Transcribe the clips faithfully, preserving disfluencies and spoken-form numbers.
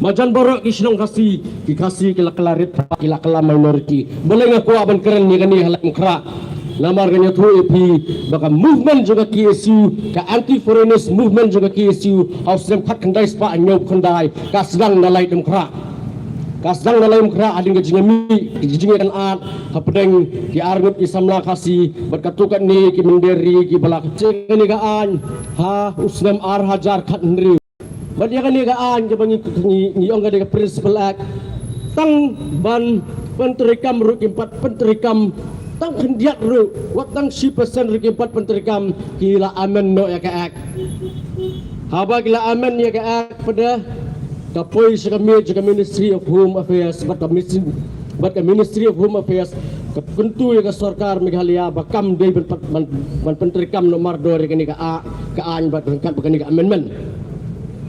Marjan baroh ki shnong Khasi, ki Khasi ki la kylla rit paid, ki la kylla minority. Balei nga kwah ban kren ïa kane ha Laitumkhrah? Namar nga ïathuh ïa phi ba ka movement jong ka K S U, ka anti foreigners movement jong ka K S U, ha u snem khatkhyndai spah hynñiewphew khyndai, ka sdang na Laitumkhrah. Ka sdang na Laitumkhrah hadien ka jingïamih, ka jingïakynad hapdeng ki arngut ki samla Khasi bad katto katne ki mynder ri kiba la kynjah kane ka aiñ ha u snem ar hajar khathynriew. Bad ïa kane ka aiñ kaba ngi, ngi, ngi ong ka dei ka Principal Act, tang ban pyntreikam ruh kim pat pyntreikam, tang khyndiat ruh, wat tang shi percent ruh kim pat pyntreikam, ki la amend noh ïa ka Act. Haba ki la amend ïa ka Act pat, ka poi sha ka miej jong ka Ministry of Home Affairs, bad ka Ministry, bad ka Ministry of Home Affairs ka kyntu ïa ka sorkar Meghalaya ba kam dei ban pat, ban, ban pyntreikam noh mardor ïa kane ka a-, ka aiñ bad ryngkat bad kane ka amendment.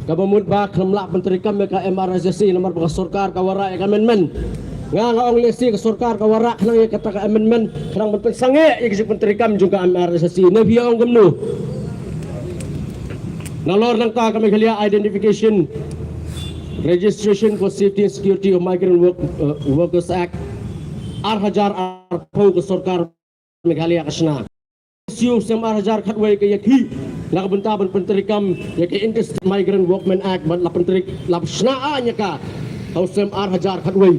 Kaba mut ba khlem lah pyntreikam ïa ka M R S S A namar ba ka sorkar ka wanrah ïa ka amendment. Nga, nga ong lehse ka sorkar ka wanrah khnang ïa kata ka amendment, khnang ban pynsangeh ïa ka jingpyntreikam jong ka M R S S A. Ne phi ong kumno? Nalor nangta ka Meghalaya Identification, Registration for Safety and Security of Migrant Work, uh, Workers Act ar hajar arphew ka sorkar Meghalaya ka shna. Siew snem ar hajar khatwei ka ïakhih na ka bynta ban pyntreikam ïa ka Interstate Migrant Workmen Act, ban la pyntreik, la shna aiñ ïa ka ha u snem ar hajar khatwei.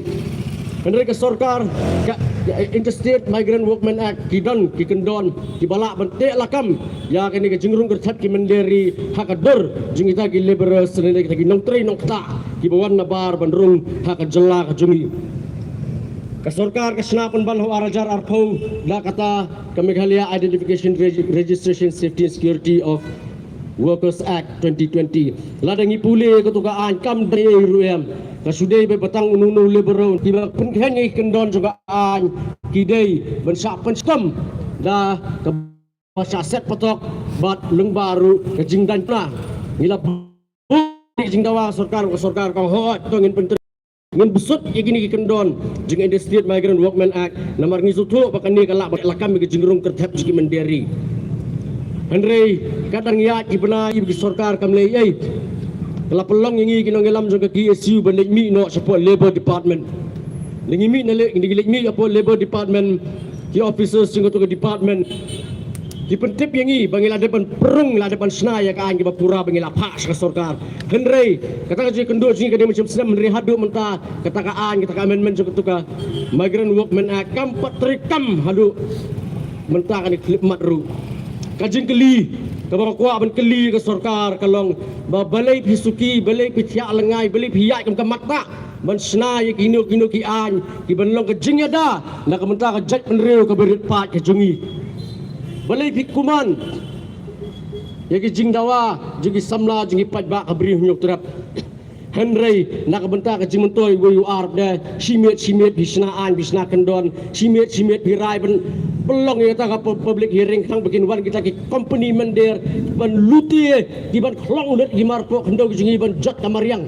Hynrei ka sorkar, ka, ka Interstate Migrant Workmen Act, ki don ki kyndon kiba lah ban teh lakam ïa kane ka jingrung kyrthep ki mynder ri ha ka dur jong kita ki labourers lane kita ki nongtrei nongktah kiba wan nabar ban rung ha ka jylla ka jong ngi. Ka sorkar ka shna pynban ha u ar hajar arphew da kata ka Meghalaya Identification Regi-, Registration Safety and Security of Workers Act twenty twenty. Lada ngi pule kato ka aiñ kam dei ruh em, ka shu dei ba tang uno uno u labourer, kiba pynkheiñ ïa ki kyndon jong ka aiñ ki dei ban shah pynshitom da kaba shah set patok bad lyngba ruh ka jingdon na. Ngi la buh ka jingdawa sorkar, ka sorkar ka hoi to ngin pyntrei, ngin bsut ïa kine ki kyndon jong Interstate Migrant Workmen Act, namar ngi sngewthuh ba kane ka lah ban lakam ïa ka jingrung kyrthep jong ki mynder ri. Hynrei ka dang ïaid ki bnai ba ki sorkar kam leh ei. Ka la pynlong ïa ngi ki nongïalam jong ka K S U ban leit mih noh shapoh Labour Department. Ngi mih na leh, ngi leit mih shapoh Labour Department, ki officers jong kato ka department ki pyntip ïa ngi ba ngi la dep ban prung, la dep ban shna ïa ka aiñ kaba pura ba ngi la phah sha ka sorkar. Hynrei kata ka jingkynduh jong ngi ka dei mynshem snem, hynrei haduh mynta kata ka aiñ, kata ka amendment jong kato ka Migrant Workmen Act kam pat treikam haduh mynta kane khyllipmat ruh. Ka jingkylli kaba nga kwah ban kylli ka sorkar ka long ba balei phi suki, balei phi thiah lyngngai, balei phi ïaid kum ka matta ban shna ïa kino kino ki aiñ kiban long ka jingïada na ka bynta ka jaitbynriew kaba rit paid ka jong ngi. Balei phi kumne ïa ki jingdawa jong ki samla, jong ki paidbah ka Bri Hynñiewtrep? Hynrei na ka bynta ka jingmyntoi uwei u ar de, shi miet shi miet phi shna aiñ, phi shna kyndon, shi miet shi miet phi rai ban pynlong ïa kata ka pu-, public hearing khnang ba kin wan kita ki company mynder ban lute, kiban khlong lut ki marpoh khyndew ki jong ngi ban jot ka mariang.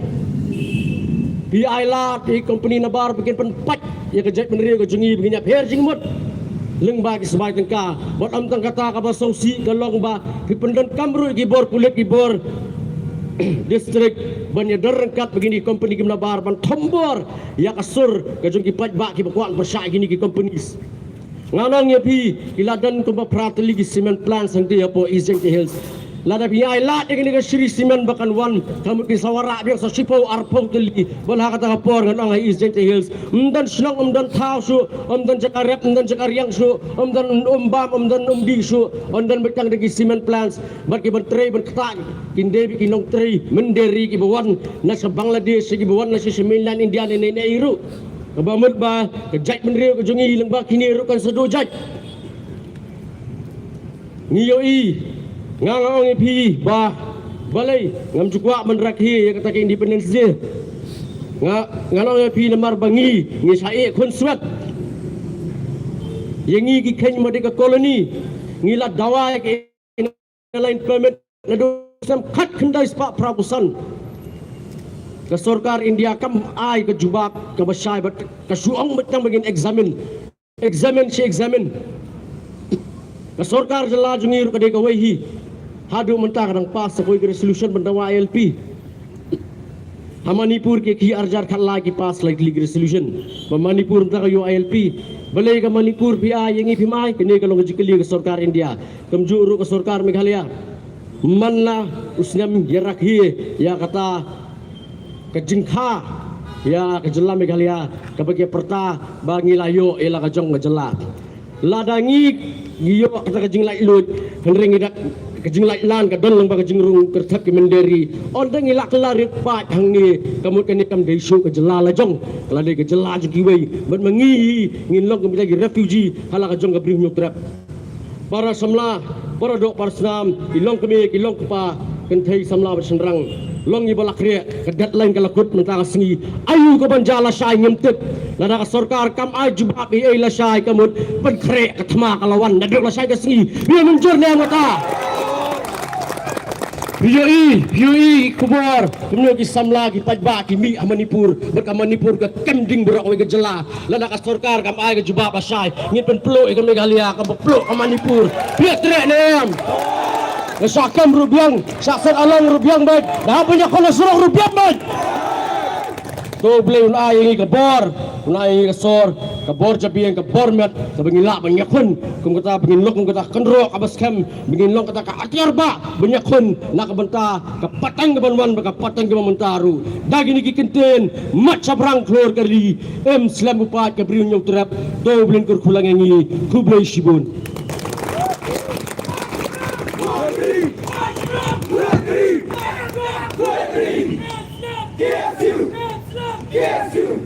Phi ai lad ïa ki company nabar ba kin pynpait ïa ka jaitbynriew ka jong ngi ba ngin ïapher jingmut lyngba ki sbai tyngka. Bad ym tang kata, kaba sngewsih ka long ba phi pyndonkam ruh ïa ki bor pulit, ki bor district ban ïadon ryngkat bad kine ki company kim nabar ban thombor ïa ka sur ka jong ki paidbah kiba kwah pyrshah ïa kine ki companies. Ngan ong ïa phi, ki la don kumba phra tylli ki cement plants hangtei hapoh East Jaintia Hills. Lada phi ai lad ïa kane ka Shree Cement ba kan wan, ka mut ki sa wanrah biang sa shiphew arphew tylli. Bad ha kata ka por ngan ong ha East Jaintia Hills, ym don shnong, ym don thaw shuh, ym don jaka rep, ym don jaka riang shuh, ym don um bam, ym don um dih shuh, ym don beit tang da ki cement plants. Bad kiban trei ban ktah kin dei beit ki nongtrei mynder ri kiba wan na sha Bangladesh, kiba wan na sha, sha mainland India ne, ne, ne ei ruh. Kaba mut ba ka jaitbynriew ka jong ngi lyngba kine ruh kan sa duh jait. Ngi ïohi, nga, nga ong ïa phi ba balei ngam ju kwah ban rakhe ïa kata ka Independence Day. Nga, nga ong ïa phi namar ba ngi, ngi shah ïeh khunswet. Ïa ngi ki kheiñ ma dei ka colony, ngi la dawa ïa ka Inner Line Permit naduh snem khatkhyndai spah phra phew san. Ka sorkar India kam ai ka jubab kaba shai bad ka shu ong beit tang ba ngin examine. Examine shi examine. Ka sorkar jylla jong ngi ruh ka dei kawei hi. Haduh mynta ka dang pass sa kawei ka resolution ban dawa I L P. Ha Manipur ki ki arjar khat lai ki pass lai ki resolution. Ba Manipur mynta ka ïoh I L P. Balei ka Manipur phi ai ïa ngi phim ai, kane ka long ka jingkylli ka sorkar India. Kumjuh ruh ka sorkar Meghalaya. Man la u snem ïa rakhe ïa kata ka jingkha ïa ka jylla Meghalaya kaba ki pyrta ba ngi la ïoh ïa la ka jong ka jylla. Lada ngi ngi ïoh kata ka jinglait luid, hynrei ngi dak ka jinglait lan ka don lang ba ka jingrung kyrthep ki mynder ri. Ynda ngi la kylla rit paid hangne, ka mut kane kam dei shuh ka jylla la jong, ka la dei ka jylla jong kiwei. Bad ma ngi hi ngin long kum kita ki refugee ha la ka jong ka Bri Hynñiewtrep. Para samla, para doh, para snam, ki long kmie, ki long kpa, kynthei samla bad shynrang. Long ïa ba la khreh, ka deadline ka la kut mynta ka sngi. Aïu ka ban jia lashai ngim tip. Lada ka sorkar kam ai jubab ïa ei lashai ka mut ban khreh ka thma ka la wan naduh lashai ka sngi. Phi ïa mynjur ne em kata? Phi ïohi, phi ïohi khubor kumno ki samla ki paidbah ki mih ha Manipur bad ka Manipur ka kem ding baroh kawei ka jylla. Lada ka sorkar kam ai ka jubab lashai, ngin pynpluh ïa ka Meghalaya, kam pynpluh ka Manipur. Phi ïa treh ne em? Nga shah kem ruh biang, shah set along ruh biang bad, da hap ban ïakhun ha surok ruh biang bad. To U Blei un ai ïa ngi ka bor, un ai ïa ngi ka sor, ka bor jabieng, ka bor met, kaba ngin lah ban ïakhun kum kata, ba ngin long kum kata ka kynroh kaba skhem, ba ngin long kata ka atiar bah ban ïakhun na ka bynta ka pateng kaban wan bad ka pateng kaba mynta ruh. Da kine ki kyntien, mat shaphrang khlur ka ri, em slem u paid ka Bri Hynñiewtrep. To U Blei un kyrkhu lang ïa ngi. Khublei shibun.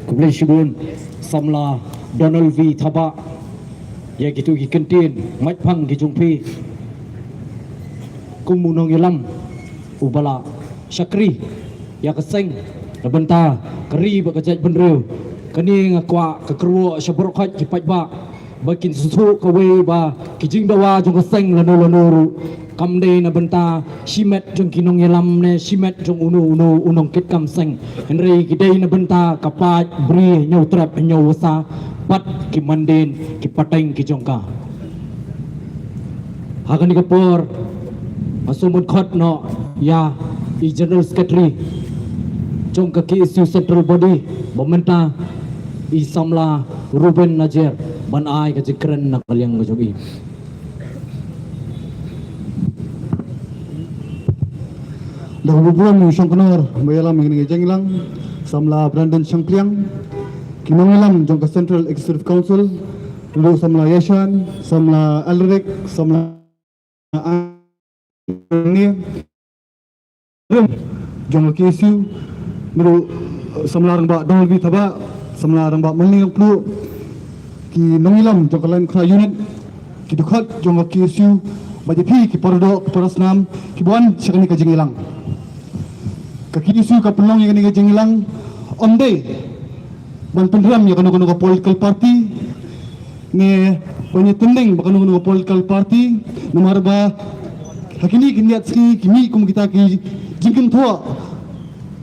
Khublei shibun samla Donald V Thabah ïa kitu ki kyntien mait phang ki jong phi. Kum u nongïalam uba la shakri ïa ka seng na bynta ka ri bad ka jaitbynriew, kane nga kwah ka kyrwoh sha baroh khoit ki paidbah ba kin sngewthuh kawei ba ki jingdawa jong ka seng lano lano ruh kam dei na bynta shimet jong ki nongïalam ne shimet jong uno uno u nongkitkam seng, hynrei ki dei na bynta ka paid Bri Hynñiewtrep Hynñiewwasa bad ki mandien ki pateng ki jong ka. Ha kane ka por nga sngewmut khot noh ïa i General Secretary jong ka K S U Central Body ba mynta, i samla Ruben Najer, ban ai ka jingkren na ka liang ka jong i. Da kaba bun u Shongknor ba ïalam ïa kane ka jingïalang, samla Brandon Shangpliang, ki nongïalam jong ka Central Executive Council, ruh samla Yashan, samla Alrik, samla Ani, jong ka K S U, ruh samla Rangbah Donald V Thabah, samla Rangbah Malngiang Pluh, ki nongïalam jong ka Laitumkhrah Unit, ki dkhot jong ka K S U, bad ïa phi ki para doh, ki para snam kiba wan sha kane ka jingïalang. Ka K S U ka pynlong ïa kane ka jingïalang ym dei ban pynrem ïa kano kano ka political party, ne ban ïa tynning bad kano kano ka political party, namar ba ha kine ki ïaid sngi ki mih kum kita ki jingkynthoh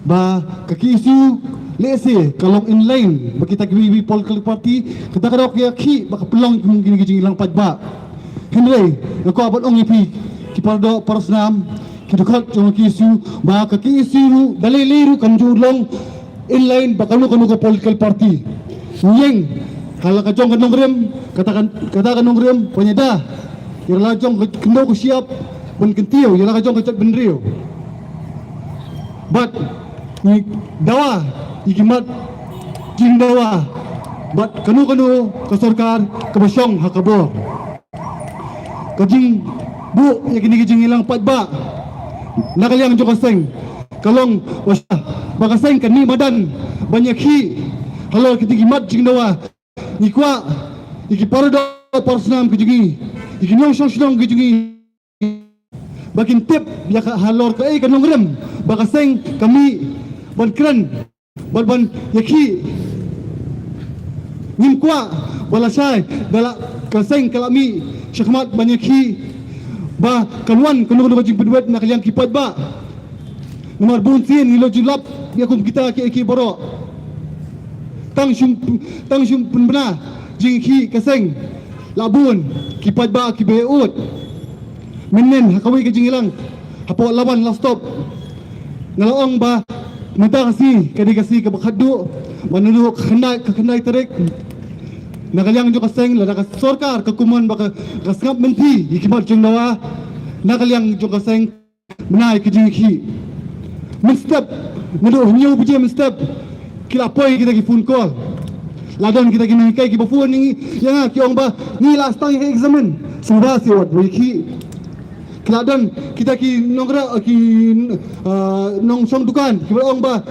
ba ka K S U lehse ka long in line bad kita kiwei kiwei political party, kata ka daw ka ïakhih ba ka pynlong kum kine ki jingïalang paidbah. Hynrei nga kwah ban ong ïa phi ki para doh para snam, ki dkhot jong ka K S U, ba ka K S U ruh da lei lei ruh kam ju long in line bad kano kano ka political party. Ngi ïeng ha la ka jong ka nongrim, kata ka, kata ka nongrim ban ïada ïa la jong ka khyndew ka shyiap, ban kyntiew ïa la ka jong ka jaitbynriew. Bad ngi dawa ïa ki mat jingdawa bad kano kano ka sorkar kaba shong ha ka bor. Ka jingbuh ïa kine ki jingïalang paidbah na ka liang jong ka seng ka long ba ka seng kan mih madan ban ïakhih halor kine ki mat jingdawa. Ngi kwah ïa ki para doh para snam ki jong ngi, ïa ki nongshong shnong ki jong ngi, ba kin tip ïa ka halor kaei ka nongrim ba ka seng ka mih ban kren bad ban ïakhih. Ngim kwah ba lashai ba la ka seng ka la mih shakhmat ban ïakhih ba kan wan kano kano ka jingpynwit na ka liang ki paidbah. Namar bun sien ngi la ju lap ïa kum kita kiei kiei baroh. Tang shym, tang shym pynbna jingïakhih ka seng la bun ki paidbah kiba ïa ud. Mynnin ha kawei ka jingïalang hapoh Laban Last Stop nga la ong ba Mynta ka sngi ka dei ka sngi kaba khatduh, ba naduh ka khyndai, ka khyndai tarik, na ka liang jong ka seng lada ka sorkar ka kumno ba ka, ka sngap mynta ïa ki mat jong dawa, na ka liang jong ka seng mynta ka jingïakhih. Mynstep naduh hynñiew baje mynstep ki la poi kita ki phone call. La don kita ki nonghikai kiba phone ïa nga ki ong ba ngi la sdang ïa ka examen, sngewbha seh wat ïakhih. Ki la don kita ki nongrep, ki, ah, nongshong dukan kiba ong ba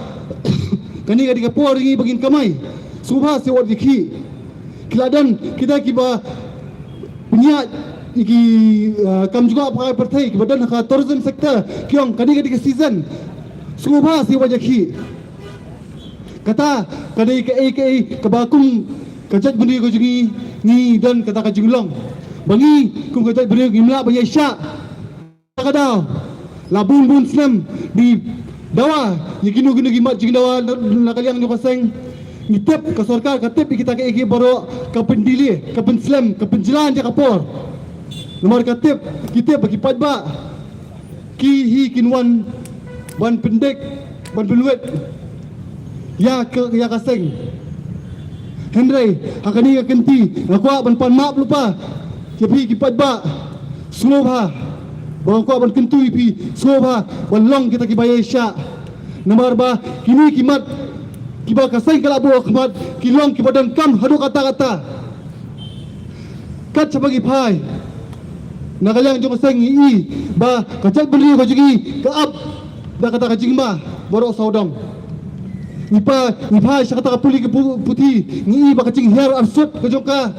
kane ka dei ka por ïa ngi ba ngin kamai, sngewbha seh wat ïakhih. Ki la don kita kiba pynïaid ïa ki, ah, kam jngoh pakai pyrthei kiba don ha ka tourism sector, ki ong kane ka dei ka season, sngewbha seh wat ïakhih. Kata ka dei kaei kaei kaba kum ka jaitbynriew ka jong ngi ngi don kata ka jinglong ba ngi kum ka jaitbynriew ngim lah ban ïaishah. Ka daw la bun bun snem di dawa ïa kino kino ki mat jingdawa na, na ka liang jong ka seng. Ngi tip, ka sorkar ka tip ïa kita kiei kiei baroh, ka pyndelay, ka pynslem, ka pynjlan ïa ka por. Namar ka tip, ki tip ba ki paidbah ki hi kin wan ban pyndik, ban pynwit ïa ka, ïa ka seng. Hynrei ha kane ka kynti nga kwah ban pan map lypa ïa phi ki paidbah. Sngewbha, ba nga kwah ban kyntu ïa phi, sngewbha ban long kita kiba ïaishah. Namar ba kine ki mat kiba ka seng ka la buh ha khmat ki long kiba donkam haduh katta katta. Kat shaba ngi phai na ka liang jong ka seng ngi i ba ka jaitbynriew ka jong ngi ka ap da kata ka jingma baroh sawdong. Ngi phai, ngi phai sha kata ka pule ka pu-, puthi, ngi i ba ka jinghiar arsut ka jong ka.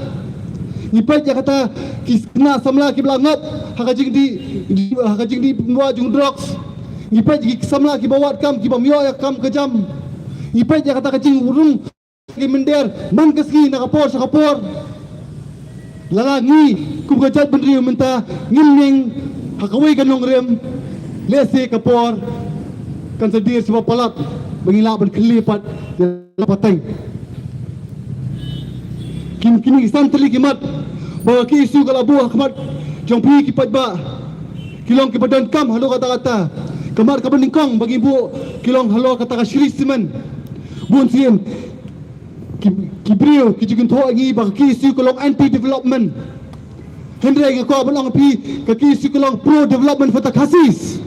Ngi peit ïa kata ki khynnah samla kiba la ngop ha ka jingdih, ha ka jingdih pynwah jong drugs. Ngi peit ïa ki samla kiba wad kam, kiba ïoh ïa ka kam ka jam. Ngi peit ïa kata ka jingrung ki mynder man ka sngi na ka por sha ka por. Lada ngi kum ka jaitbynriew mynta ngim ïeng ha kawei ka nongrim, lehse ka por kan sa dier shibun palat ba ngin lah ban khlieh pat ïa la pateng. Kine, kine ki san tylli ki mat ba ka KSU ka la buh ha khmat jong phi ki paidbah ki long kiba donkam halor kata kata. Ka mat kaba nyngkong ba ngi buh ki long halor kata ka Shree Cement. Bun sien ki, ki briew ki ju kynthoh ïa ngi ba ka KSU ka long anti development. Hynrei nga kwah ban ong ïa phi, ka KSU ka long pro development for the Khasis.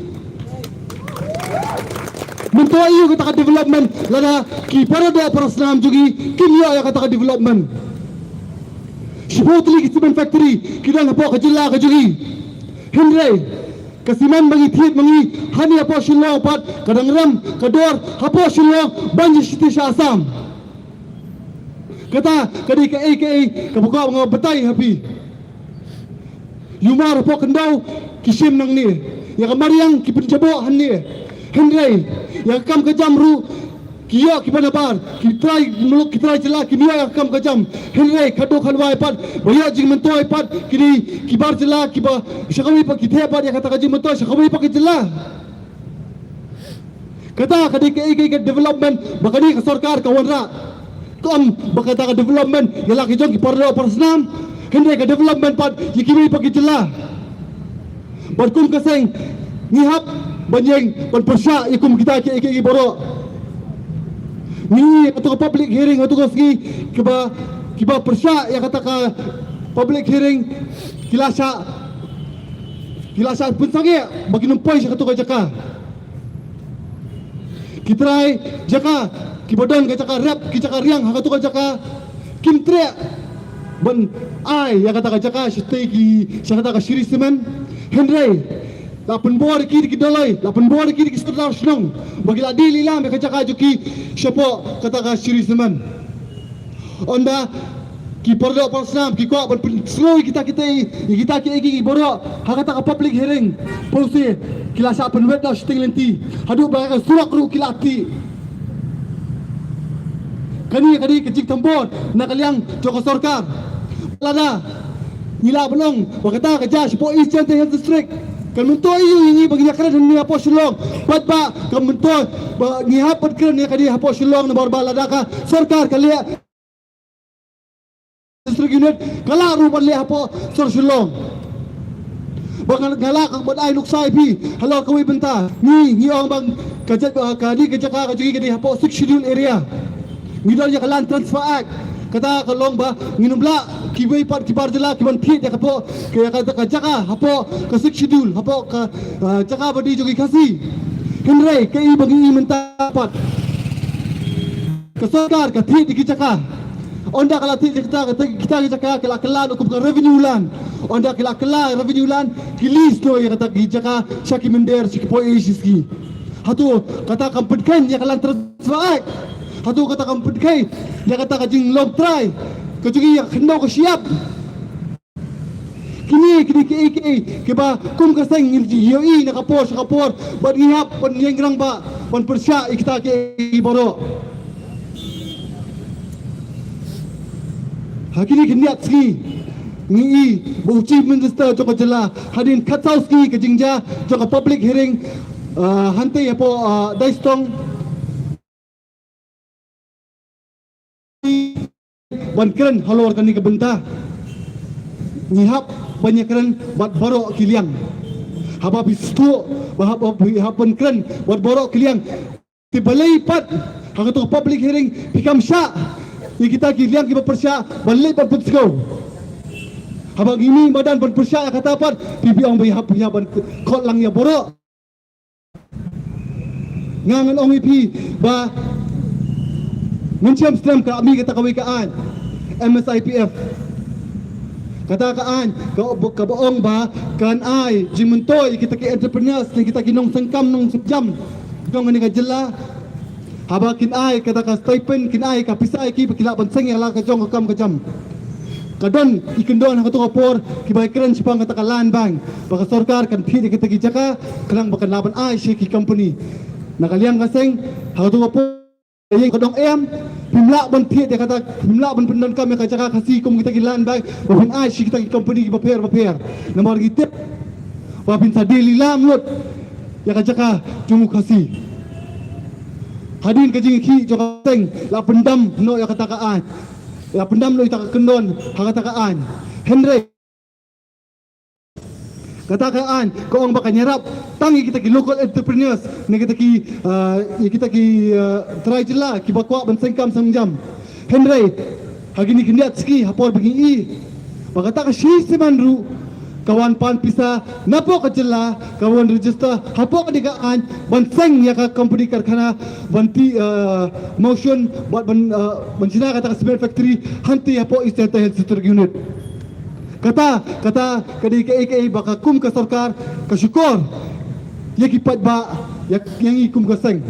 Mynta ïa kata ka development, lada ki para doh para snam jong ngi kim ïoh ïa kata ka development. Shiphew tylli ki cement factory ki don hapoh ka jylla ka jong ngi. Hynrei ka cement ba ngi thied ma ngi hangne hapoh Shillong pat ka dang rem ka dor hapoh Shillong ban ïa shiti sha Assam. Kata ka dei kaei kaei kaba kwah nga batai ha phi. Ïa u mar hapoh khyndew ki shim nangne, ïa ka mariang ki pynjaboh hangne. Hynrei ïa ka kam ka jam ruh ki ïoh kiba nabar, ki trai muluk ki trai jylla kim ïoh ïa ka kam ka jam. Hynrei khadduh khadwai pat ba ïoh jingmyntoi pat ki dei ki bar jylla kiba sha kawei pat ki theh pat ïa kata ka jingmyntoi sha kawei pat ka jylla. Kata ka dei kaei kaei ka development ba kane ka sorkar ka wanrah. Ka ym ba kata ka development ïa la ki jong ki para doh para snam, hynrei ka development pat ïa kiwei pat ki jylla. Bad kum ka seng ngi hap ban ïeng ban pyrshah ïa kum kita kiei kiei baroh. Ngi ïa kato ka public hearing hato ka sngi kiba, kiba pyrshah ïa kata ka public hearing ki la shah, ki la shah pynsangeh ba kin ym poi sha kato ka jaka. Ki trai jaka kiba don ka jaka rep, ki jaka riang ha kato ka jaka, kim treh ban ai ïa kata ka jaka shatei ki, sha kata ka Shree Cement. Hynrei la pynbor ki da ki dolloi, la pynbor ki da ki sordar shnong ba ki la die lilam ïa ka jaka jong ki shapoh kata ka Shree Cement. Ynda ki para doh para snam ki kwah ban pynsngew ïa kita kiei, ïa kita kiei kiei baroh ha kata ka public hearing, pynse ki la shah pynwit noh shiteng lynti, haduh ba ka surok ruh ki la tih. Kane ka dei ka jingthombor na ka liang jong ka sorkar. Lada ngi lah ban ong ba kata ka jia shapoh East Jaintia Hills District, kan myntoi aïu ïa ngi ba ngin ïakren hangne hapoh Shillong? Bad ba kan myntoi ba ngi hap ban kren ïa kane hapoh Shillong, namar ba lada ka sorkar ka leh district unit, ka lah ruh ban leh hapoh sor Shillong. Ba nga, nga lah ban ai nuksa ïa phi halor kawei bynta. Ngi, ngi ong ba Ka jaka, ka dei ka jaka ka jong ngi ka dei hapoh Sixth Schedule area. Ngi don ïa ka Land Transfer Act. Kata ka long ba ngin ym lah kiwei pat ki bar jylla ki ban thied ïa ka hapoh ka, ka, ka jaka hapoh ka Sixth Schedule, hapoh ka, ah, jaka ba dei jong ki Khasi. Hynrei kaei ba ngi i mynta pat, ka sorkar ka thied ïa ki jaka. Ynda ka la thied ïa kita, kita, kita ki jaka ki la kylla noh kum ka revenue land. Ynda ki la kylla revenue land, ki lease noh ïa kita ki jaka sha ki mynder, sha ki poi, sha ki. Hato kata kam pynkheiñ ïa ka Land Transfer Act? Hato kata kam pynkheiñ ïa kata ka jinglong trai ka jong ngi, ïa ka khyndew ka shyiap? Kine, kine kiei kiei kiba kum ka seng ngi ïohi na ka por sha ka por, bad ngi hap ban ïeng rangbah ban pyrshah ïa kita kiei kiei baroh. Ha kine khyndiat sngi ngi i ba u Chief Minister jong ka jylla, hadien khatsaw sngi ka jingjia jong ka public hearing, ah, hangtei hapoh, ah, Daistong, ban kren halor kane ka bynta. Ngi hap ban ïakren bad baroh ki liang. Haba phi sngewthuh ba hap, hap, hap ban kren bad baroh ki liang, te balei pat ha kato ka public hearing phi kam shah ïa kita ki liang kiba pyrshah ban leit ban pynsngew? Haba ngi mih madan ban pyrshah ïa kata pat, phi, phi ong ba hap, hap ban khot lang ïa baroh. Nga ngan ong ïa phi ba ngan shem slem ka, mih kata kawei ka aiñ, M S I P F. Kata ka aiñ ka, kaba ong ba kan ai jingmyntoi ïa kita ki entrepreneurs, ïa kita ki nongsengkam nongsynjam jong kane ka jylla. Haba kin ai kata ka stipend, kin ai ka pisa ïa ki ba ki lah ban seng ïa la ka jong ka kam ka jam. Ka don i kyndon ha kato ka por kiba ïakren shaphang kata ka land bank, ba ka sorkar kan thied ïa kita ki jaka khnang ba kan lah ban ai sha ki company. Na ka liang ka seng, ha kato ka por ïeng ka dong em, phim lah ban thied ïa kata, phim lah ban pyndonkam ïa ka jaka Khasi kum kita ki land bank ba phin ai sha kita ki company kiba pher ba pher. Namar ngi tip ba phin sa die lilam lut ïa ka jaka jong u Khasi. Hadien ka jingïakhih jong ka seng la pyndam noh ïa kata ka aiñ. La pyndam noh ïa kata ka kyndon ha kata ka aiñ. Hynrei kata ka aiñ ka ong ba kan ïarap tang ïa kita ki local entrepreneurs, ne kita ki, ah, ïa kita ki, ah, trai jylla kiba kwah ban sengkam sengkam. Hynrei ha kine khyndiat sngi ha por ba ngi i ba kata ka shisha man ruh ka wan pan pisa napoh ka jylla, ka wan register hapoh kane ka aiñ ban seng ïa ka company karkhana, ban tih, ah, mawshun bad ban, ah, ban shna kata ka cement factory hangtei hapoh East Jaintia Hills District Unit. Kata, kata ka dei kaei kaei ba ka kum ka sorkar ka shukor ïa ki paidbah, ïa, ïa ngi kum ka seng.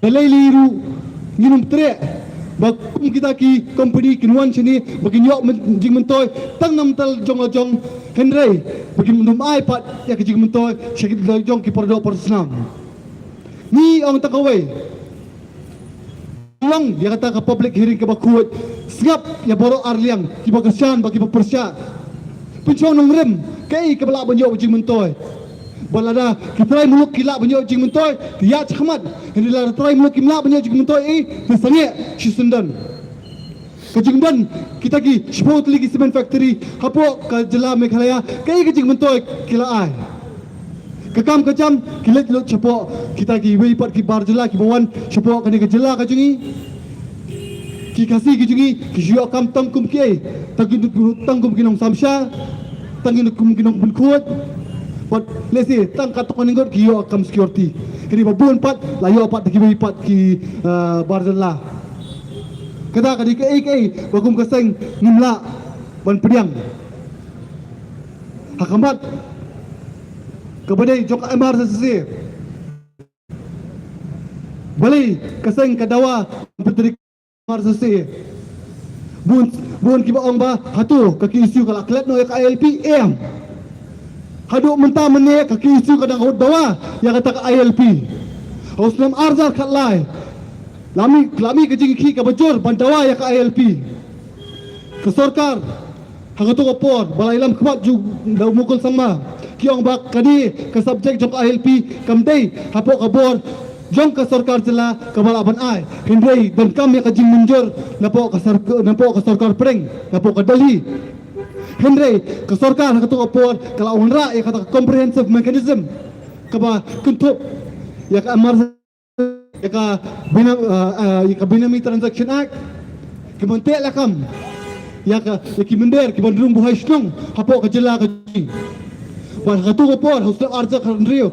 Balei lei ruh ngin ym treh ba kum kita ki company kin wan shane ba kin ïoh myn-, jingmyntoi tang na bynta la jong la jong, hynrei ba kin ym ai pat ïa ka jingmyntoi sha ki la jong ki para doh para snam. Ngi ong tang kawei, long ïa kata ka public hearing kaba khuid, sngap ïa baroh arliang kiba kyrshan bad kiba pyrshah. Pynshong nongrim, kaei kaba lah ban ïoh jingmyntoi? Ba lada ki trai muluk ki lah ban ïoh jingmyntoi, te ïaid shakhmat. Hynrei lada trai muluk kim lah ban ïoh jingmyntoi, eh, te sangeh shisyndon. Ka jingdon kita ki shiphew tylli ki cement factory hapoh ka jylla Meghalaya, kaei ka jingmyntoi ki la ai? Ka kam ka jam ki leit lut shapoh kita kiwei pat ki bar jylla kiba wan shapoh kane ka jylla ka jong ngi. Ki Khasi ki jong ngi ki shu ïoh kam tang kum kiei, tang ki, tang kum ki nongsamsha, tang ki kum ki nongpynkhuid. Bad lehse tang katto katne ngut ki ïoh kam security. Kine ba bun pat la ïoh pat da kiwei pat ki, ah, bar jylla. Kata ka dei kaei kaei ba kum ka seng ngim lah ban pdiang. Ha khmat kaba dei jong ka M R S S A, balei ka seng ka dawa ban pyntrei M R S S A? Bun, bun kiba ong ba hato ka K S U ka la klet noh ïa ka I L P? Em. Haduh mynta mynne ka K S U ka dang dawa ïa kata ka I L P. Ha u snem ar hajar khatlai la mih, la mih ka jingïakhih kaba jur ban dawa ïa ka I L P. Ka sorkar ha kato ka por ba la ïalam khmat jong u Mukul Sangma, ki ong ba kane ka subject jong ka I L P kam dei hapoh ka bor jong ka sorkar jylla kaba lah ban ai. Hynrei donkam ïa ka jingmynjur napoh ka sor-, napoh ka sorkar pdeng, napoh ka Delhi. Hynrei ka sorkar ha kato ka por ka la wanrah ïa kata ka comprehensive mechanism kaba kynthup ïa ka M R C, ïa ka Benam-, ah, ah, ïa ka Benami Transaction Act, ki ban teh lakam ïa ka, ïa ki mynder ki ban rung buhai shnong hapoh ka jylla ka jong ngi. Bad ha katu ka por, ha u snem arhajar khathynriew,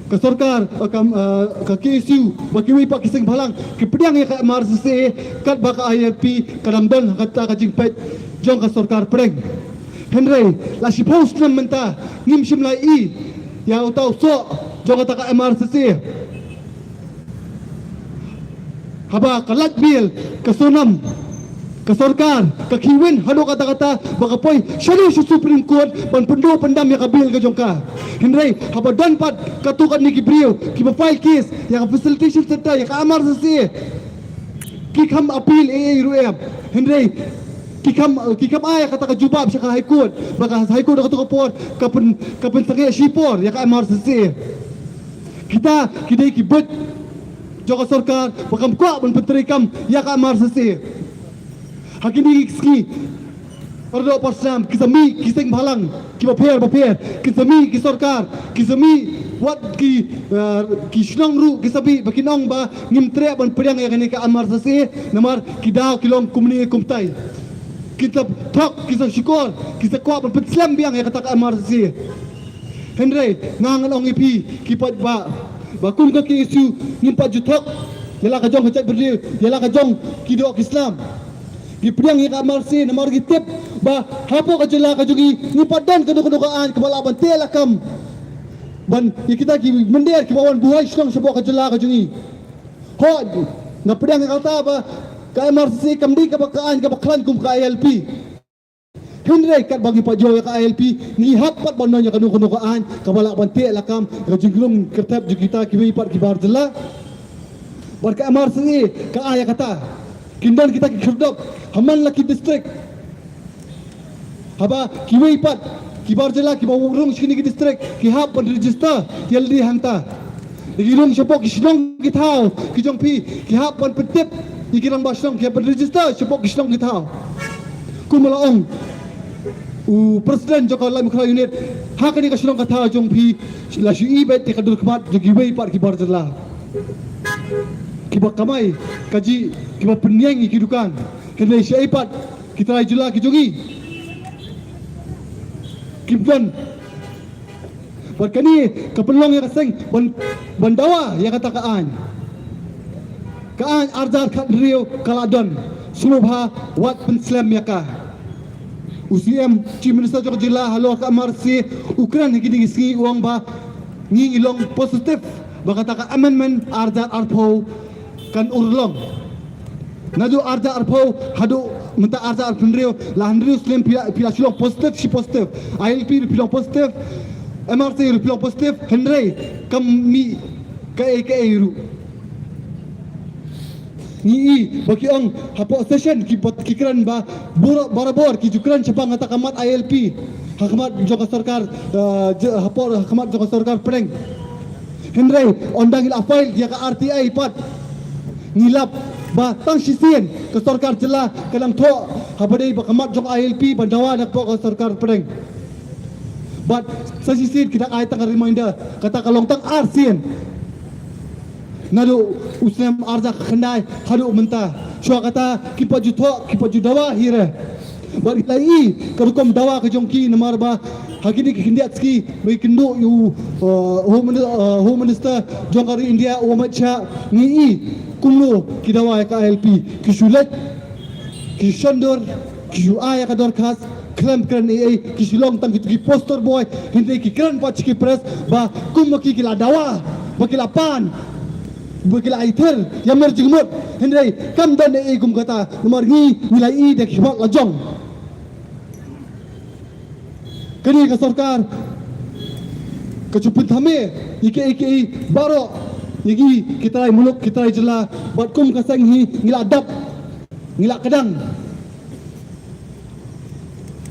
ka sorkar, ah, ka, ah, ka K S U bad kiwei pat ki seng bhalang ki pdiang ïa ka M R C C A katba ka I L P ka dang don ha kata ka jingpeit jong ka sorkar pdeng. Hynrei la shiphew snem mynta ngim shym la ïohi ïa uta u soh jong kata ka M R C C A. Haba ka lait bill, ka Sonam, ka sorkar ka khih win haduh katta katta ba ka poi shaduh sha Supreme Court ban pynduh pyndam ïa ka bill ka jong ka. Hynrei haba don pat katto katne ki briew kiba file case ïa ka facilitation center, ïa ka M R C C A, ki kham appeal ei ei ruh em. Hynrei ki kham, ki kham ai ïa kata ka jubab sha ka High Court, ba ka High Court ha kato ka por ka pyn, ka pynsangeh shipor ïa ka M R C C A. Kita ki dei ki buit jong ka sorkar ba kam kwah ban pyntreikam ïa ka M R C C A. Ha kine ki sngi, para doh para snam, ki sa mih ki seng bhalang kiba pher ba pher, ki sa mih ki sorkar, ki sa mih wat ki, eh, ki shnong ruh ki sa mih, ba kin ong ba ngim treh ban pdiang ïa kane ka M R C C A namar ki daw ki long kumne kumtai. Ki sa thok, ki sa shukor, ki sa kwah ban pynslem biang ïa kata ka M R C C A. Hynrei nga ngan ong ïa phi ki paidbah ba kum ka K S U ngim pat ju thok ïa la ka jong ka jaitbynriew, ïa la ka jong ki doh ki snam. Ngi pdiang ïa ka M R C namar ngi tip ba hapoh ka jylla ka jong ngi ngim pat don kano kano ka aiñ kaba lah ban teh lakam ban ïa kita ki mynder kiba wan buhai shnong shapoh ka jylla ka jong ngi. Hooid, nga pdiang ïa kata ba ka M R C C A kam dei kaba ka aiñ kaba khlaiñ kum ka I L P. Hynrei katba ngi pat ïoh ïa ka I L P, ngi hap pat ban don ïa kano kano ka aiñ kaba lah ban teh lakam ïa ka jinglong kyrtep jong kita kiwei pat ki bar jylla. Bad ka M R C C A ka ai ïa kata. Kin don kita ki khyrdop ha man la ki district. Haba kiwei pat ki bar jylla kiba rung sha kine ki district ki hap ban register ïalade hangta. Ki rung shapoh ki shnong ki thaw ki jong phi, ki hap ban pyntip ïa ki rangbah shnong, ki hap ban register shapoh ki shnong ki thaw. Kumba la ong u president jong ka Laitumkhrah unit, ha kane ka shnong ka thaw jong phi la shu i beit ïa ka dur khmat jong kiwei pat ki bar jylla kiba kamai kajih, kiba pynïeng ïa ki dukan. Hynrei shaei pat ki trai jylla ki jong ngi kim don. Bad kane ka pynlong ïa ka seng ban, ban dawa ïa kata ka aiñ. Ka aiñ arhajar khathynriew ka la don, sngewbha wat pynslem ïa ka. U C M, Chief Minister jong ka jylla, halor ka M R C C A u kren ha kine ki sngi, u ong ba ngi ngi long positive ba kata ka amendment arhajar arphew kan urlong. Naduh arhajar arphew haduh mynta arhajar arphew hynriew, la hynriew snem phi la, phi la shu long positive shi positive. I L P ruh phi long positive, M R C ruh phi long positive, hynrei kam mih kaei kaei ruh. Ngi i ba ki ong hapoh session ki bot, ki kren ba bor, barabor ki ju kren shaphang kata ka mat I L P ha khmat jong ka sorkar, eh, je, hapoh ha khmat jong ka sorkar pdeng. Hynrei ynda ngi la file ïa ka R T I pat, ngi lap ba tang shisien ka sorkar jylla ka dang thoh haba dei ba ka mat jong I L P ban dawa na ka sorkar pdeng. Bad sa shisien ki dang ai tang ka reminder, kata ka long tang arsien. Naduh u snem arhajar khyndai haduh mynta. Shuwa kata kim pat ju thoh, kim pat ju dawa hi re. Bad ngi la i ka rukom dawa ka jong ki, namar ba ha kine ki khyndiat sngi ba ngi kynduh ïa u, uh, Home Mini-, uh, Home Minister jong ka ri India, u Amit Shah, ngi i kumno ki dawa ïa ka I L P. Ki shu leit, ki shu shon dur, ki shu ai ïa ka dorkhas, khlem kren ei ei, ki shu long tang kito ki poster boy, hynrei ki kren pat sha ki press ba kum ba ki, ki la dawa, ba ki la pan, ba ki la aithir ïa mar jingmut, hynrei kam don ei ei kum kata, namar ngi, ngi la i da ki khmat la jong. Kane ka sorkar ka ju pynthame ïa kiei kiei baroh ïa ngi ki trai muluk, ki trai jylla, bad kum ka seng hi ngi la dap, ngi la kdang.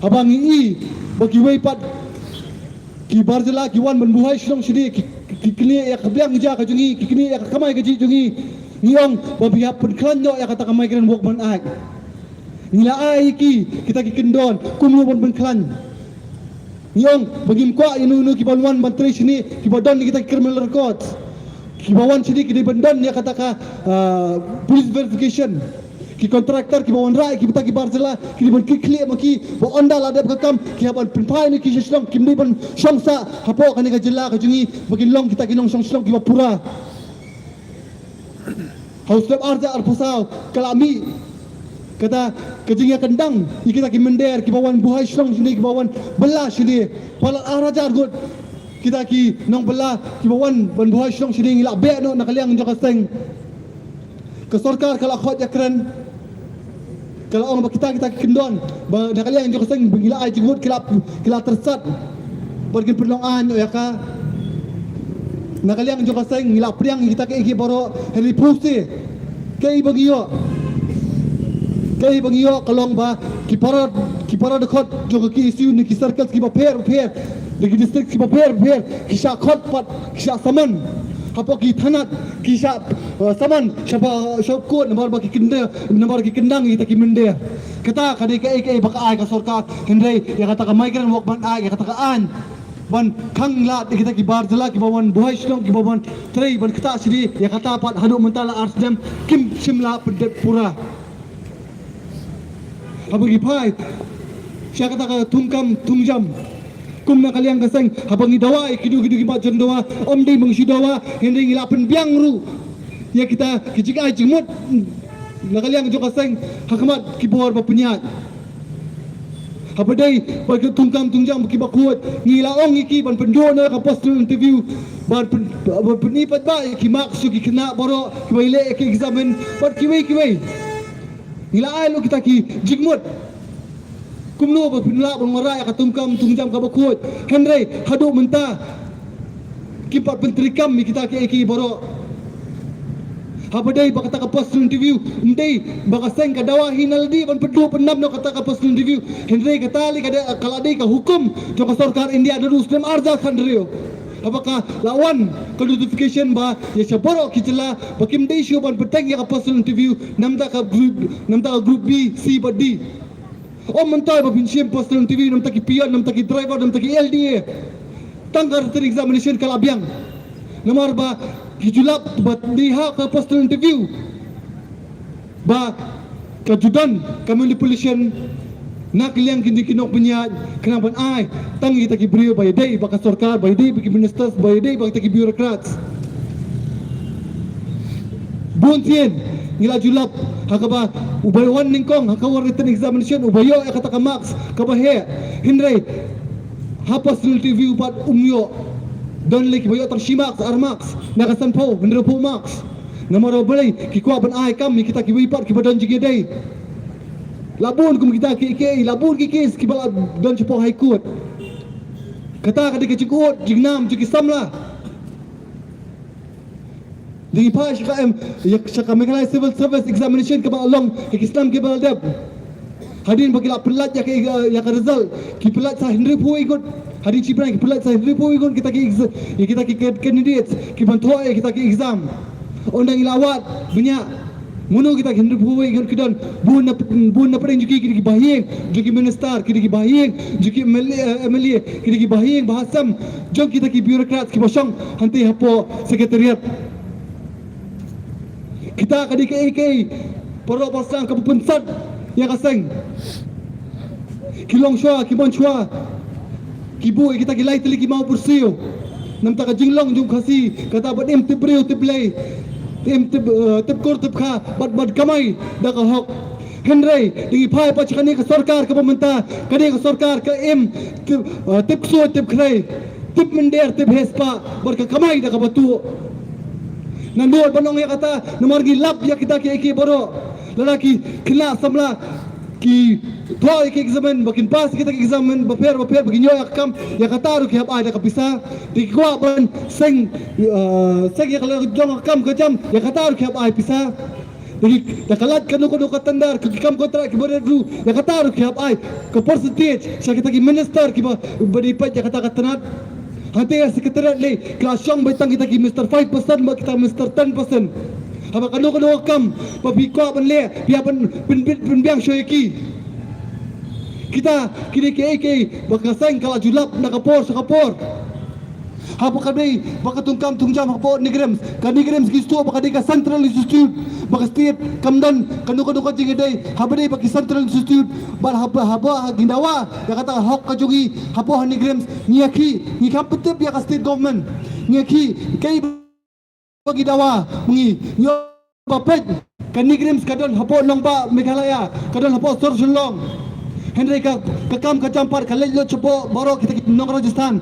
Haba ngi i ba kiwei pat ki bar jylla ki wan ban buhai shnong shane, ki, ki, ki knieh ïa ka bliang ja ka jong ngi, ki knieh ïa ka kamai kajih jong ngi, ngi ong ba phi hap pynkhlaiñ noh ïa kata ka Migrant Work Bank Act. Ngi la ai ïa ki kita ki kyndon kumno ban pynkhlaiñ. Ngi ong ba ngim kwah ïa uno uno kiba wan ban trei shane kiba don ïa kita ki criminal records. Kiba wan shane ki dei ban don ïa kata ka, ah, police verification. Ki contractor kiba wanrah ïa kita ki bar jylla ki dei ban kit khlieh ma ki ba ynda la dep ka kam ki hap ban pynphai noh ïa ki sha shnong, kim dei ban shong sah hapoh kane ka jylla ka jong ngi ba kin long kita ki nongshong shnong kiba pura. Ha u snem ar hajar arphew saw ka la mih kata ka jingïakynduh ïa kita ki mynder kiba wan buhai shnong shane, kiba wan bylla shane. Palat ar hajar ngut kita ki nongbylla kiba wan ban buhai shnong shane ngi la beh noh na ka liang jong ka seng. Ka sorkar ka la khot ïakren, ka la ong ba kita, kita ki kyndon ba na ka liang jong ka seng ba ngi la ai jingmut, ki la, ki la tyrsad. Bad kin pynlong aiñ ïa ka. Na ka liang jong ka seng ngi la pdiang ïa kita kiei kiei baroh, hynrei phusi kaei ba ngi ïoh, kaei ba ngi ïoh ka long ba ki para, ki para dkhot jong ka K S U ne ki circles kiba pher pher, ne ki district kiba pher pher, ki shah khot pat, ki shah summon hapoh ki thanat, ki shah, eh, summon sha ba, sha court namar ba ki kyndon, namar ki kyndon ïa kita ki mynder. Kata ka dei kaei kaei ba ka ai ka sorkar, hynrei ïa kata ka Migrant Work Ban Act, ïa kata ka aiñ ban khanglad ïa kita ki bar jylla kiba wan buhai shnong, kiba wan trei ban ktah shane, ïa kata pat haduh mynta la ar snem kim shym la pyndep pura. Haba ngi phai sha kata ka thungkam thungjam kum na ka liang ka seng, haba ngi dawa ïa kino kino ki mat jong dawa, ym dei ba ngi shu dawa, hynrei ngi la pynbiang ruh ïa kita ki jingai jingmut na ka liang jong ka seng ha khmat ki bor ba pynïaid. Haba dei ba ki thungkam thungjam kiba khuid, ngi la ong ïa ki ban pynduh noh ïa ka personal interview, ban pyn, ban pyni paidbah ïa ki marks jong ki khynnah baroh kiba ïaleh ïa ki examen bad kiwei kiwei. Ngi la ai lut kita ki jingmut kumno ba phin lah ban wanrah ïa ka thungkam thungjam kaba khuid, hynrei haduh mynta kim pat pyntreikam ïa kita kiei kiei baroh. Haba dei ba kata ka personal interview, ym dei ba ka seng ka dawa hi na lade ban pynduh pynnam noh kata ka personal interview, hynrei kata lei ka dei, ka la dei ka hukum jong ka sorkar India naduh u snem ar hajar khathynriew. Haba ka la wan ka notification ba ïa sha baroh ki jylla ba kim dei shuh ban bteng ïa ka personal interview na bynta ka group, na bynta ka group B, C bad D. Ym myntoi ba phin shim personal interview na bynta ki peon, na bynta ki driver, na bynta ki L D A. Tang ka written examination ka la biang. Namar ba ki ju lap ba dei ha ka personal interview ba ka ju don ka manipulation na ka liang kine ki nongpynïaid khnang ban ai tang ïa kita ki briew ba ïadei bad ka sorkar, ba ïadei bad ki ministers, ba ïadei bad kita ki bureaucrats. Bun sien ngi la ju lap ha kaba uba wan nyngkong ha ka written examination uba ïoh ïa kata ka marks kaba heh, hynrei ha personal interview pat um ïoh. Don lei kiba ïoh tang shi marks, ar marks na ka sanphew, hynriewphew marks. Namar balei? Ki kwah ban ai kam ïa kita kiwei pat kiba don jingïadei. La bun kum kita kiei kiei, la bun ki case kiba la don shapoh High Court. Kata ka dei ka jingud jingnam jong ki samla. Dei ngi phai sha ka em, ïa sha ka Meghalaya Civil Service Examination kaba la long ha ki snem kiba la dep. Hadien ba ki la pynlait ïa ka, ïa ka result, ki pynlait sa hynriewphew wei ngut. Hadien shi bnai ki pynlait sa hynriewphew wei ngut kita ki exa-, ïa kita ki can-, candidates kiban thoh ïa kita ki exam. Ynda ngi la wad bniah, mano kita ki hynriewphew wei ngut ki don? Bun na, bun na pdeng jong ki, ki dei kiba haïing jong ki minister, ki dei kiba haïing jong ki M L A, eh, M L A, ki dei kiba haïing ba ha sem jong kita ki bureaucrats kiba shong hangtei hapoh secretariat. Kita ka dei kaei kaei baroh ba sdang kaba pynsat ïa ka seng. Ki long shuwa, ki mon shuwa, ki buh ïa kita ki lai tylli ki mawbyrsiew. Namar ka jinglong jong u Khasi kata ban im tip briew tip Blei, im tip, eh, tip kur tip kha, bad, bad kamai da ka hok. Hynrei dei ngi phai pat sha kane ka sorkar kaba mynta, kane ka sorkar ka im tip, eh, tip ksuid tip khrei, tip mynder tip heh spah, bad ka kamai da kaba tuh. Naduh ban ong ïa kata, namar ngi lap ïa kita kiei kiei baroh. Lada ki khynnah samla ki thoh ïa ki examen, ba kin pass kita ki examen bapher bapher, ba kin ïoh ïa ka kam, ïa kata ruh ki hap ai da ka pisa. Dei ki kwah ban seng, eh, seng ïa ka la jong ka kam ka jam, ïa kata ruh ki hap ai pisa. Dei ki, da ka lait kano kano ka tender, ki kam kontrak kiba rit ruh, ïa kata ruh ki hap ai ka percentage sha kita ki minister kiba, ba dei peit ïa kata ka tnat. Hangtei ha secretariat lei ki la shong beit tang kita ki Mister Five percent bad kita Mister Ten percent. Haba kano kano ka kam ba phi kwah ban leh, phi hap ban pynbit pynbiang shuwa ïa ki. Kita kine kiei kiei ba ka seng ka la ju lap na ka por sha ka por. Haba ka dei ba ka thungkam thungjam hapoh NEIGRIHMS, ka NEIGRIHMS ki sdang ba ka dei ka central institute, ba ka state kam don kano kano ka jingïadei. Haba dei ba ki central institute, bad haba, haba ngi dawa ïa kata ka hok ka jong ngi hapoh NEIGRIHMS, ngi ïakhih, ngi kam pyntip ïa ka state government, ngi ïakhih kaei ba ngi dawa. Ngi, ngi ong ba peit, ka NEIGRIHMS ka don hapoh nongbah Meghalaya, ka don hapoh sor Shillong. Hynrei ka, ka kam ka jam pat ka leit lut shapoh baroh kita ki nong Rajasthan.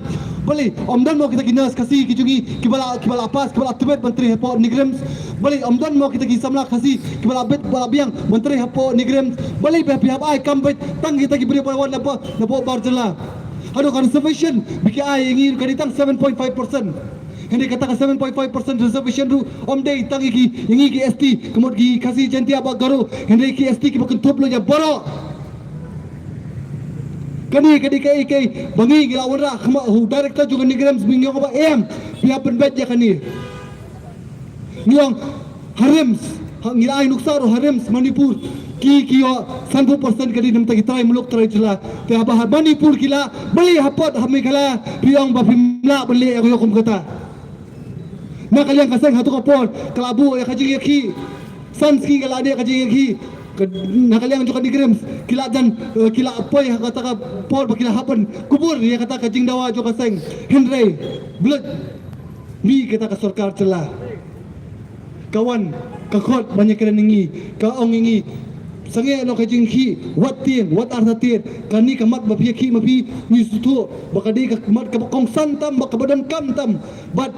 Balei ym don mo kita ki nurse Khasi ki jong ngi kiba la, kiba la pass, kiba la tbit ban trei hapoh NEIGRIHMS? Balei ym don mo kita ki samla Khasi kiba la bit, ba la biang ban trei hapoh NEIGRIHMS? Balei ba phi hap ai kam beit tang kita ki briew ba wan napoh, napoh bar jylla? Haduh ka reservation ba ki ai ïa ngi ka dei tang seven point five percent. Hynrei kata ka seven point five percent reservation ruh ym dei tang ïa ki, ïa ngi ki S T, ka mut ki Khasi, Jaintia bad Garo, hynrei ki S T kiba kynthup lut ïa baroh. Kane ka dei kaei kaei ba ngi, ngi la wanrah ha u director jong ka NEIGRIHMS, ba ngi ong ba em, phi hap pynbeit ïa kane. Ngi ong ha RIMS, ha, ngi la ai nuksa ruh ha RIMS Manipur, ki, ki ïoh sanphew percent ka dei namar ki trai muluk trai jylla. Te haba ha Manipur ki la, balei hapoh ha Meghalaya phi ong ba phim lah ban leh ïa ka kum kata? Na ka liang ka seng hato ka por ka la buh ïa ka jingïakhih, san sngi ka la dei ka jingïakhih. Ka, na ka liang jong ka NEIGRIHMS ki la jan, eh, ki la poi ha kata ka por ba ki la hap ban kubur ïa kata ka jingdawa jong ka seng. Hynrei bluit mih kata ka sorkar jylla, ka wan ka khot ban ïakren ïa ngi, ka ong ïa ngi, sangeh noh ka jingïakhih, wat tieng, wat artatien. Kane ka mat ba phi ïakhih ma phi, ngi sngewthuh ba ka dei ka mat kaba kongsan tam, ba kaba donkam tam. Bad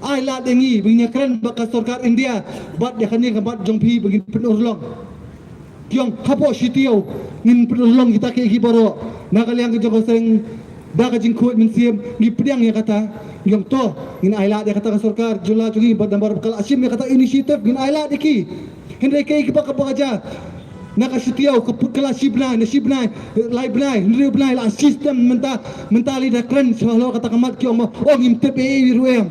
ai lad ïa ngi ba ngin ïakren bad ka sorkar India bad ïa kane ka mat jong phi ba ngin pynurlong. Ki ong hapoh shi taïew ngin pynurlong kita kiei kiei baroh. Na ka liang ka jong ka seng, da ka jingkhuid mynsiem ngi pdiang ïa kata. Ngi ong to, ngin ai lad ïa kata ka sorkar jylla jong ngi, bad namar ba ka la shim ïa kata initiative, ngin ai lad ïa ki. Hynrei kaei kaba, kaba ka jia, na ka shi taïew ka put ka la shi bnai, na shi bnai, lai bnai, hynriew bnai, la shi snem mynta, mynta lei da kren sha halor kata ka mat, ki ong mo, oh, ngim tip ei ei ruh em.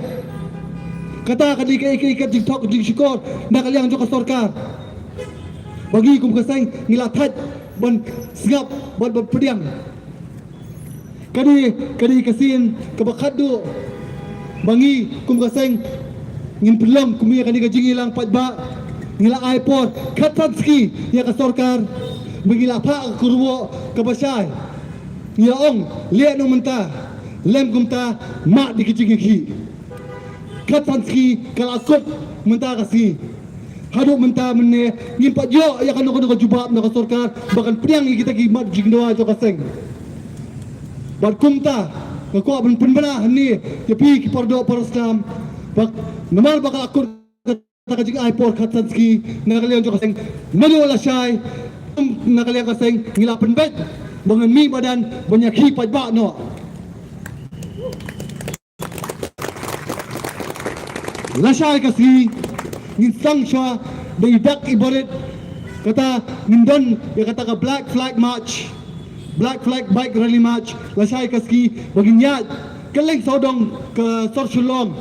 Kata ka dei kaei kaei ka jingthok jingshukor na ka liang jong ka sorkar. Ba ngi kum ka seng ngi la thait ban sngap bad ban pdiang. Ka dei, ka dei ka sien kaba khatduh ba ngi kum ka seng ngin pynlong kum ïa kane ka jingïalang paidbah. Ngi la ai por khatsan sngi ïa ka sorkar ba ngi la phah ka kyrwoh kaba shai. Ngi la ong leh noh mynta, lem kumta, mad ïa ka jingïakhih. Khatsan sngi ka la kut mynta ka sngi. Haduh mynta mynne ngim pat ïoh ïa kano kano ka jubab na ka sorkar ba kan pdiang ïa kita ki mat jingdawa jong ka seng. Bad kumta nga kwah ban pynbna hangne ïa phi ki para doh para snam ba namar ba ka la kut kata ka jingai por khatsan sngi na ka liang jong ka seng, naduh lashai na ka liang ka seng ngi la pynbeit ba ngan mih madan ban ïakhih paidbah noh. Lashai ka sngi ngin sdang shuwa da i dak i barit, kata ngin don ïa kata ka Black Flag March, Black Flag Bike Rally March lashai ka sngi ba ngin ïaid kylleng sawdong ka sor Shillong